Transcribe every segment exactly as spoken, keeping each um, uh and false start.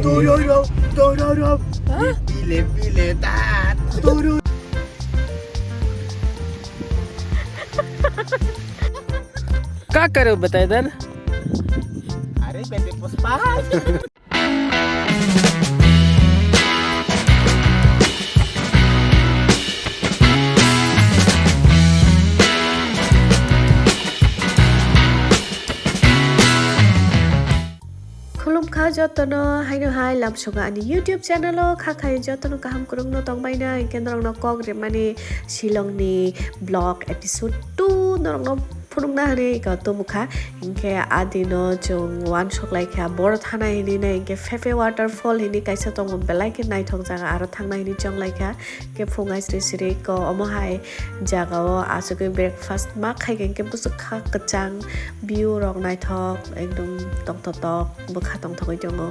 Tororo, tororo, pile, pile, ta, toro. क्या करे हो बताए दन? अरे बेटे Pushpa. Khulumkha jotono, haino hai lamsogo ani YouTube channel o, kha khai jotono kaham kwrwngno tongbaina, hinkhe norokno kok rimani Shillong ni vlog episode two norokno phunukna hinwi iko tubukha. Hinkhe adino chwng uansuk laikha, boro thana hinwi nai hinkhe Phephey waterfall hinwi kaisa tongo, belai khe naithok jaga, aro thangna hinwi chong laikha. Khe phung aisri sri ko omo hai jaga o asugwi breakfast ma khai khe, hinkhe bwswk kha kwchang, view rok naithok, ekdom tongthotok, bwkha tongthogwi tongo.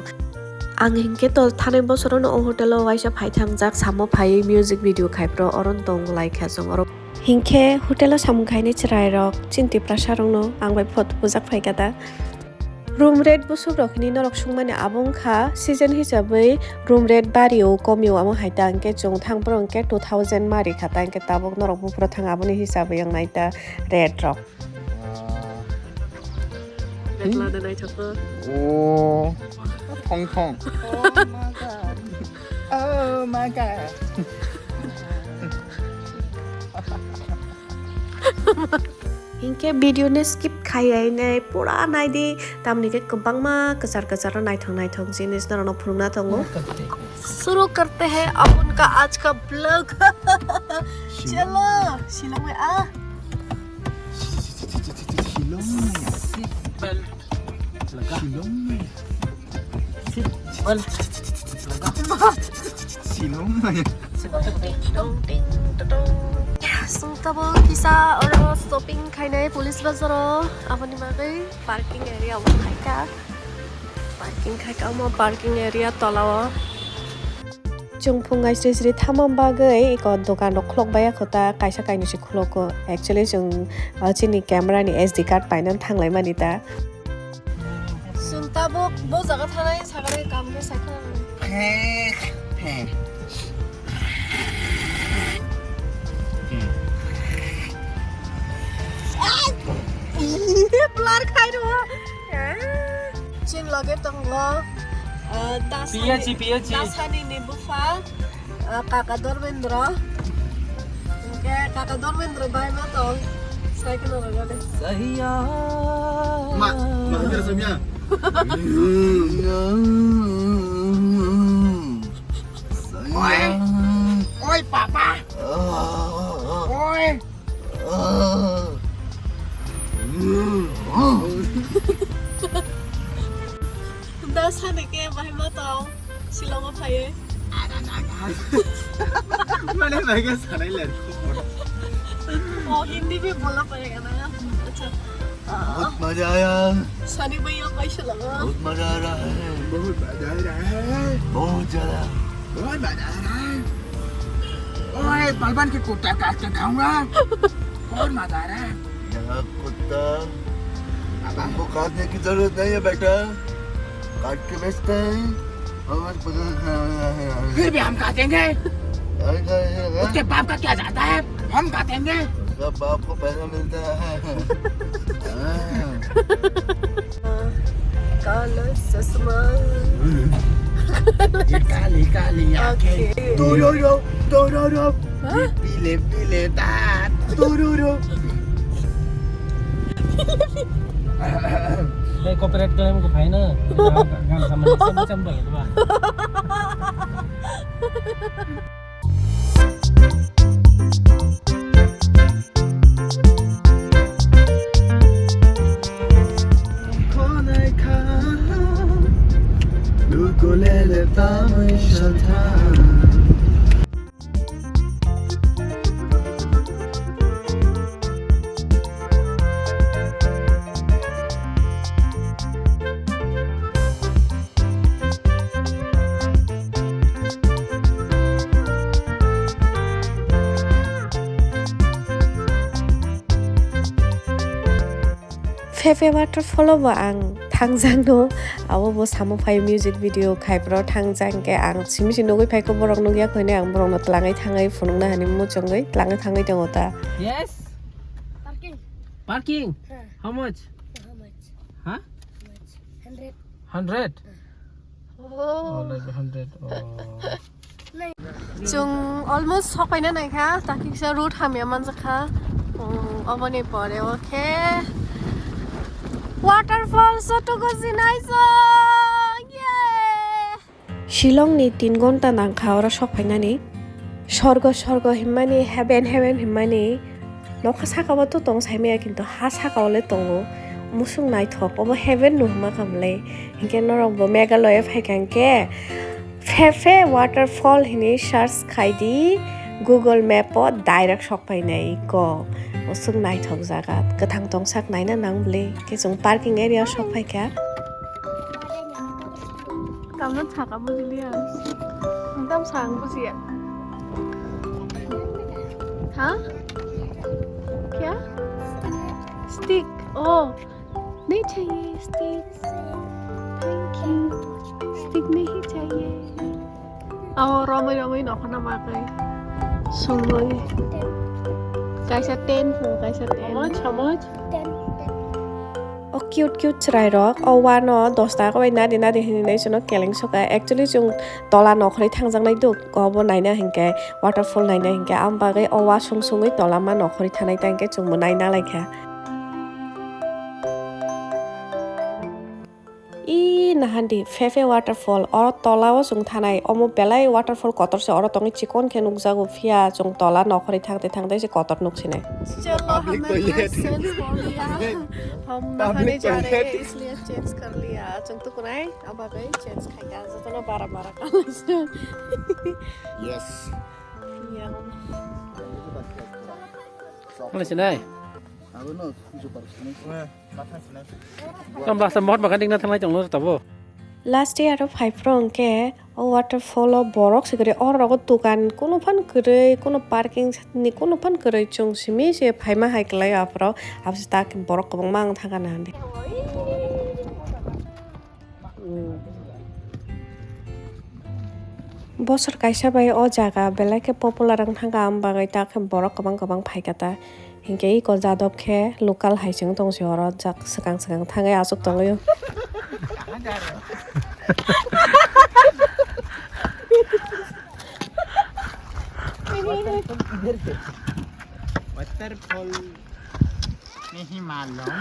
Ang hinkhe to thanai bosorono o hotel o waisa phai thangjak, samo phaiwi music video khai phro oro tong laikha chwng oro. Hinkhe hotel o samung khainai chwrairok chini Tiprasa rokno ang bai photo bujak phaikha da. Room rate bwswk rok hinwi norok swngmani abo wngkha season hisabwi room rate bario komio, amo hai ta hinkhe chwng thangphuru hinkhe two thousand ma rikha ta, hinkhe tabuk norok buphuru thang aboni hisabwi wngnai ta rate rok. Bag lada naithok kho. Oh, thong thong. Oh my God. Oh my God. Hinkhe video no skip khaiya hinwi pura naidi, tamni khe kwbangma kwchar kwcharo naithok naithok jinis norokno phunukna tongo. Shuru karte hain aap unka aaj ka vlog. Chalo, Shillong mein aa. Shillong mein. Seat belt laga. Shillong mein. Seat belt laga. Shillong mein. Dong ding dong. Sungtabo kisa oro shopping khainai police bazar o, aboni bagwi parking area o khaikha. Parking khaikha omo parking area tola o. Chwng phung aisri sri thama bagwi eko dokan rok khulok baiya kho ta, kaisa kainwi se khulogo. Actually chwng, uh, chini camera ni S D card painani thanglai mani ta. Chwng tabuk bo jaga thanai sakani kam khe saikha. He, he. Blur khai rw. Chini loge tongo, ah, Dasani, P H E, P H E. Dasani ni bupha, ah, kaka Dormendra. Hinkhe kaka Dormendra bai ma tong, sai kheno rwgani. Ma, ma, ma, ma. Oi, oi, papa. Oi. Dasani khe bahai ma tong, Shillong o phaiwi. Mane bahai khe sanai le. O Hindi bhi bola padega na. Acha. बहुत मजा आया। Sani bhaiya paisa laga. बहुत मजा आ रहा है। बहुत मजा आ रहा है। बहुत ज्यादा। बहुत मजा आ रहा है। ओए, बलवान के कुत्ता काट के खाऊंगा। बहुत मजा आ रहा है। यहाँ कुत्ता तुमको काटने की जरूरत नहीं है बेटा, काट के बेचते हैं। फिर भी हम काटेंगे। उसके बाप का क्या जाता है, हम काटेंगे। उसका बाप को पैसा मिलता है। काला चश्मा। ये काली काली आंखें। Tororo, tororo. Hah? Pile pile ta, tororo. Hey, copyright claim ko phaina. Gan sama sama sama ba. Phephey waterfall o bo ang Ang jang no abo bo samo phai music video khai bro thang jang ke ang simi si nugui phai ko borok nugya khoine ang borok no twlangwi thangwi phunukna hani muchungwi twlangwi thangwi tongo ta. Yes. Parking. Parking? Huh. How much? How much? Huh? How much? Hundred. Hundred? Oh. Oh, like hundred. Oh. Chwng almost sokpaina naikha, ta kisa road hamya manjakha. Um, oboni pore o khe waterfall sotugo sinai chwng. Yay! Shillong ni tin gonta nangkha oro sokphainani. Sorgo, sorgo himmani, heaven, heaven himmani. Nokha saka o to tong saimaya, kintu ha saka o le tongo. Musuk naithok, obo heaven no hwnma kha mle. Hinkhe norok bo Meghalaya phaikha hinkhe Phefe waterfall hini search khai di, Google Map o direct sok painai ko. Musuk naithok jaga, kwthang tongsak naina nang bwle. Khe chwng parking area o sok phaikha. Tamno saka bujiliya. Tam sang bujiya. Ha? Kya? Stick. Oh. नहीं चाहिए stick. Thank you. Stick नहीं चाहिए. Abo romwi romwi nokhorna bagwi songwi. Kaisa tent, kaisa tent. How much? How much? O cute cute chwrai rok o wano dos taka bai nadi nadi hinwi nai chwngno keleng soka. Actually chwng tola nokhorwi thangjaknai duk, obo naina hinkhe waterfall naina hinkhe, am bagwi o wa song songwi tola ma nokhorwi thanai ta hinkhe chwngbo naina laikha. I nahandi Phefe waterfall, oro tola o chwng thanai, omo belai waterfall kotor se oro tongwi chikon khe nukjago, phiya chwng tola nokhorwi thangte thangte se kotor nuksinai. चलो, हमें dress change कर लिया। हम नहाने जा रहे हैं, इसलिए चेंज कर लिया। Chwng tukunai, abagwi change khaikha, jotono bara bara kalaisa. Yes. Yum. Kalaisa nai? Abono jubar sinai. Tam last mohot makan dingna thanglai tonglo tabo. Last year o phai phro hwnkhe o waterfall o borok se kwrwi, oro rogo dukan kunu phan kwrwi, kunu parking ni kunu phan kwrwi, chwng simi se phaima hai kwlai o aphro, aboni tak borok kwbangma ang thangkha na handi. Bosor kaisa bai o jaga belai khe popular wng thangkha, am bagwi ta khe borok kwbang kwbang phaikha ta. Hinkhe iko jadop khe local hai se wng tong se oro jak swkang swkang thangwi achuk tongwi o. Waterfall. नहीं मालूम।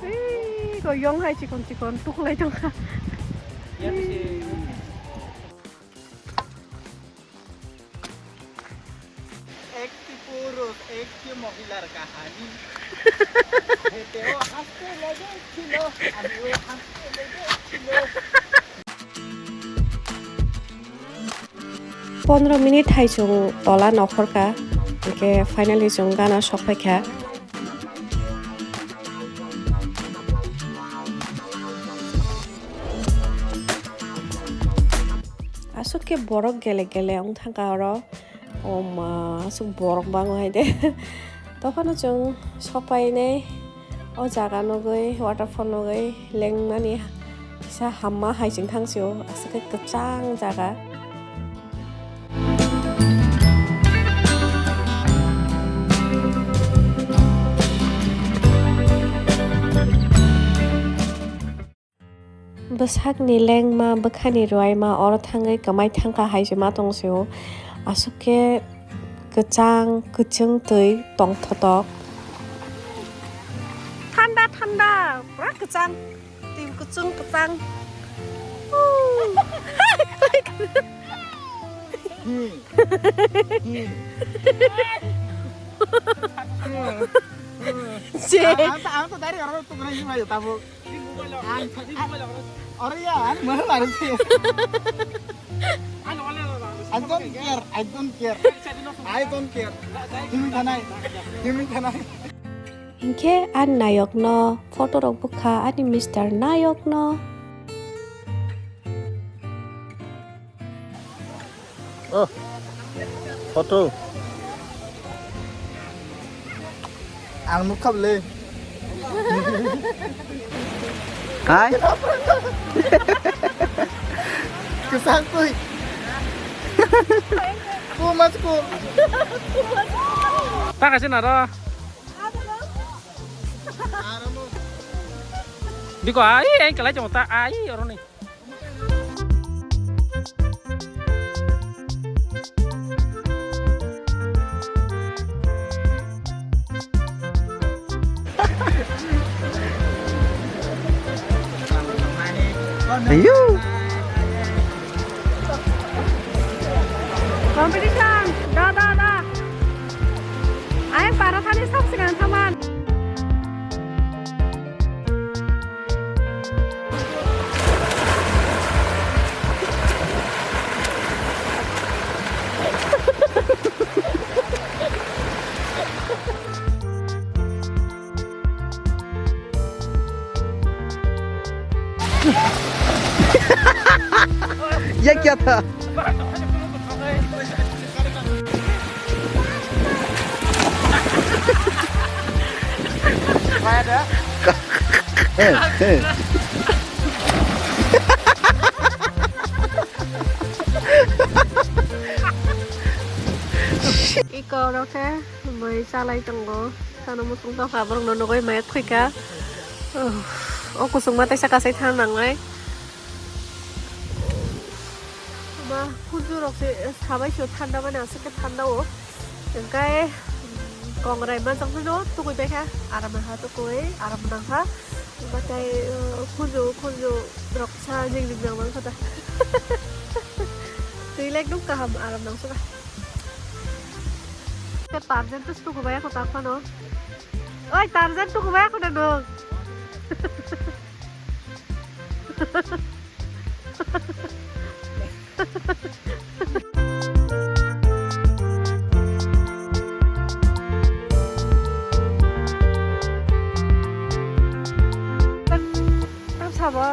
Ei, koyong hai chikon chikon tuklai tongkha. একটি পুরুষ, একটি মহিলার কাহিনী। হেঁটেও হাসতে লেগেছিল, আমিও হাসতে লেগেছিল। Pondro minute hai chwng tola nokhorkha, hinkhe finally chwng gana sokphaikha. Aswk khe borok gele gele wng thangkha oro. O ma, aswk borok bango hai de. Tophano chwng sopainai o jaga nugwi, waterfall nugwi lengmani kisa hamma hai chwng thang sio, aswk khe kwchang jaga. Bwsakni lengma, bwkhani ruaima oro thangwi kwmai thangkha hai se ma tong sio. Aswk khe kwchang, kwchwng twi tongthotok. Thanda, thanda, pura kwchang. Twi kwchwng, kwchang. Huu. Hmm. Hmm. Hmm. Hmm. Je. Ang, ang to, ang to dari orang tu kena ini aja tabuk. Ang, ang, orang ya, ang mana lari sih? I don't care, I don't care. I don't care. Himi thanai. Himi thanai. Hinkhe ani nayokno photo rok bwkha ani Mister Nayokno. Oh, photo. Ang nukha bwle. Hai? Kwchang twi. Too much cool. Ta kaisa naro. Biko ai, ai, kalai chong ta ai, oroni. Ayo. Competition, da, da, da. Ayang para thani sak singan thaman. ये क्या था? Iko rokhe moi chalai tongo. Sano muchung tongkha borokno nugwi maya thwikha. O kusungma teisa kasai thang nangnai. Ba khunju rok se sabai se thanda mani aswk khe thanda o. Hwnkhe kongrai manjak phano tugui baikha aram nangkha tugui aram nangkha. Batai khunju khunju rok sa jing jing nang mankha da. Twi le ekdom kaham aram nangsukha. Te Tarzan to tugui bai ako ta phano. Oi Tarzan tugui bai ako da nwng. Tam sabo?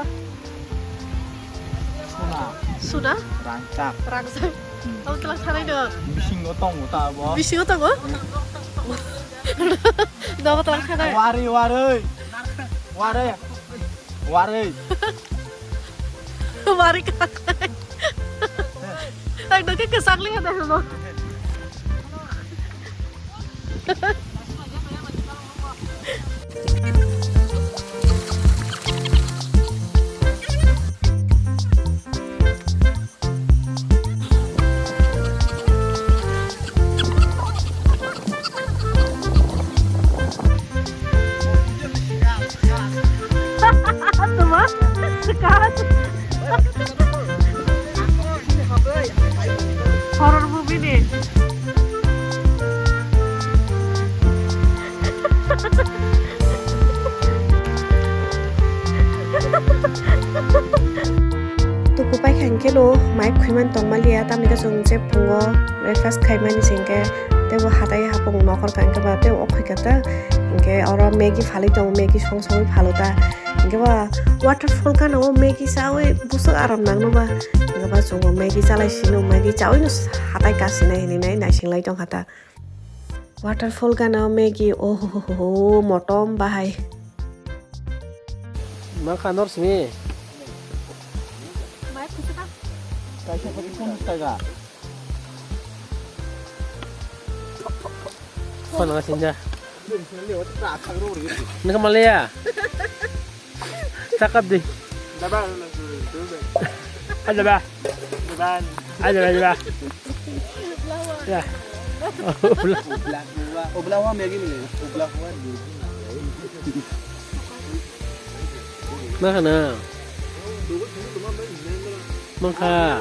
Suna. Suna? Rangchak. Rangchak. Hmm. Tamo twlang sanai no? Bisingo tongo ta abo. Bisingo tongo? Nobo twlang sanai. Wari, wari. Wari. Warwi. Warwi ka. Ang dake kwchangli ka dahil mo. Tuma? Sekarang. Horror movie nih. Tuku paikha hinkhe no mic khwiman tongmaliya, tamni khe chwng je phungo breakfast khaimani se hinkhe teibo hatai hapung nokhor kha hinkhe ba tei o khaikha ta hinkhe oro Maggie phalwi tongo, Maggie song songwi phalo ta hinkhe ba waterfall gana o Maggie chawi bwswk aram nangno ba hinkhe ba chwngbo Maggie chalai sino, Maggie chawi no hatai kasinai hinwi nai naising lai tongkha ta. Waterfall gana Maggie, ohohoho, motom bahai. Mankha nor simi. Kaisa pati pondis taka. Phone nang sinja. Nang malaya. Cakap di. Ada bah. Ada bah, ada bah. Ya. Ublah hua, ublah hua Maggie ni. Ublah hua ni. Mana? Mangkha.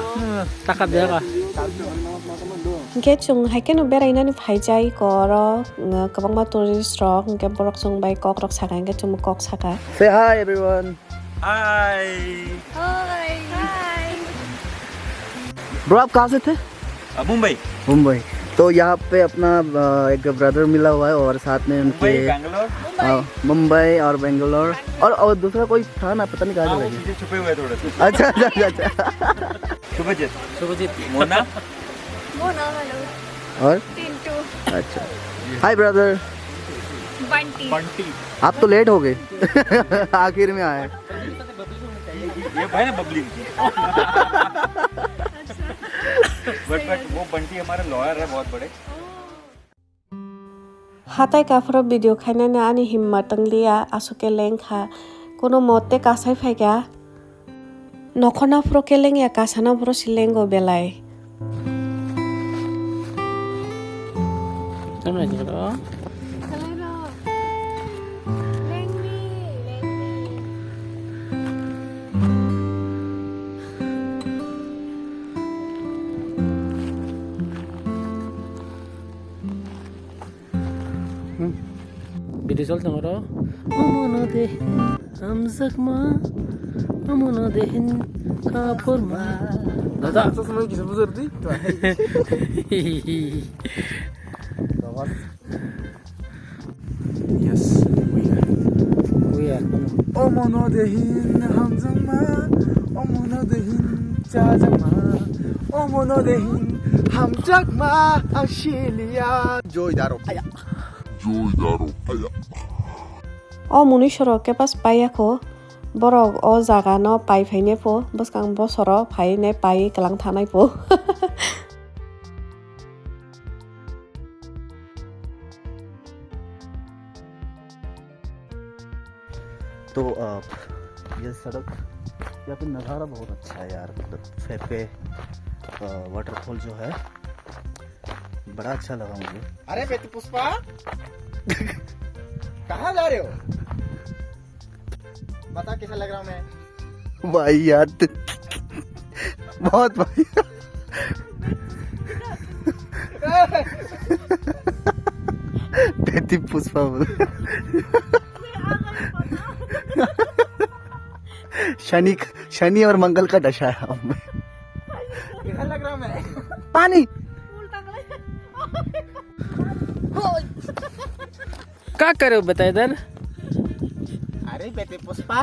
Takap dia ka. Hingke chwng hai kheno berainani phaijai koro, kwbangma tourist rok, hingke borok chwng bai kok rok saka, hingke chwng kok saka. Say hi everyone. Hi. Hi. Hi. Bro, आप कहाँ से थे? अ, मुंबई। मुंबई। तो यहाँ पे अपना, अ, एक ब्रदर मिला हुआ है और साथ में उनके मुंबई, बैंगलोर। हाँ, मुंबई और बेंगलोर और, और दूसरा कोई था ना, पता नहीं कहाँ हाँ, चला वो गया। पीछे छुपे हुए हैं थोड़े से। अच्छा, अच्छा, अच्छा, अच्छा। शुभजीत। शुभजीत। मोना। मोना, हेलो। और? टिंटू। अच्छा। Hi brother. बंटी। बंटी। आप तो लेट हो गए। आखिर में आए। ये भाई ना बबली। But, but वो बंटी हमारे लॉयर है बहुत बड़े। Hatai kaphoro video khainani ani himma twngliya, aswk khe lengkha. Kono mote kasai phaikha. Nokhorna phuru khe lengya, kasana phuru se lengo belai. Video chol tongo ro. Omono de hamjakma, omono de hin kaphorma. Dada. Chosma kisa bujor di. Yes, we are. We are. Omono de hin hamjakma, omono de hin chajakma, omono de hin hamjakma, ang siliya. Joy Daro. Aya. O munuisorok khe pas paiya kho, borok o jaga no pai phainai pho, bwskang bosoro phainai pai kwlang thanai pho. तो, अ, ये सड़क, यहाँ पे नज़ारा बहुत अच्छा है यार, मतलब फेफे, अ, वाटरफॉल जो है, बड़ा अच्छा लगा मुझे। अरे बेटी पुष्पा, कहाँ जा रहे हो? बता कैसा लग रहा हूँ मैं? भाई यार, तू बहुत भाई। बेटी पुष्पा बोल। शनि, शनि और मंगल का दशा है हम में। कैसा लग रहा मैं? पानी। उल्टा कर। क्या करे हो बता इधर? अरे बेटी पुष्पा।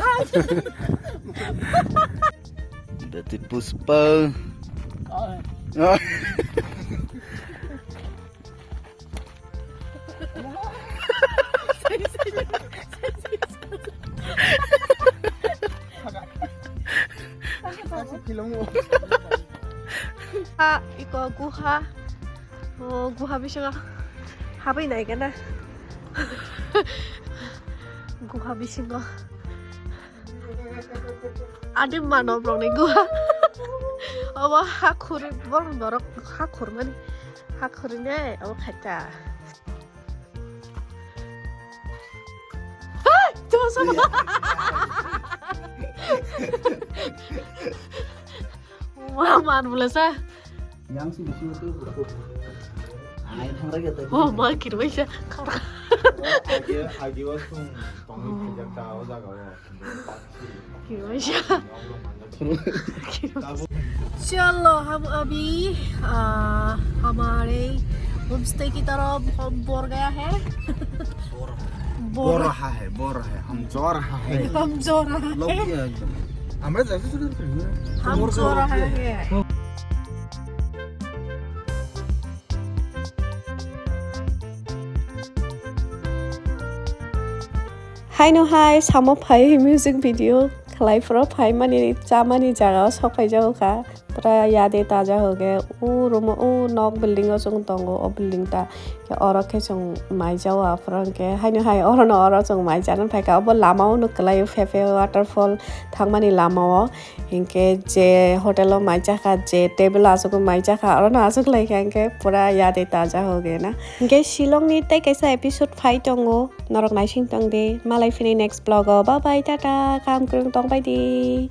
बेटी Pushpa. Ah, iko guha. O guha bisingo habwi naikhe na. Guha bisingo. Ani mano borokni guha. Obo ha khuri, borok norok ha khurmani. Ha khuri ne, obo khaita. Hai, tuma sama. Wah, man boleh sa. Yang sih bisi itu. Ain thang lagi tadi. Oh, ma kirmai sa. Agi, agi wasung tongwi khajak ta o jaga o. Kirmai sa. Chalo, hum abhi, ah, hamare homestay ki taraf hum bor gaya hai. Bor. Bor raha hai, bor raha hai. Hum jo raha hai. Hum jo raha hai. Log gaya ekdam. Hamra jaise sudhar kar raha hai. Hum jo raha hai. Haino hai samo phai music video khlai phuru phai mani chamani jaga o sok phai jago kha. Pura yade taja hoge u room o u nok building o chwng tongo o building ta. Khe oro khe chwng mai jao aphuru hwnkhe haino hai oro no oro chwng mai jana phai kha. Obo lama o nuk kwlai o phepe waterfall thangmani lama o. Hinkhe je hotel o mai chakha, je table o aswk mai chakha, oro no aswk lai kha, hinkhe pura yade taja hoge na. Hinkhe Shillong ni tei kaisa episode phai tongo, norok naising tong di. Malai phini next vlog o. Bye bye, tata, kaham kwrwng tong bai di.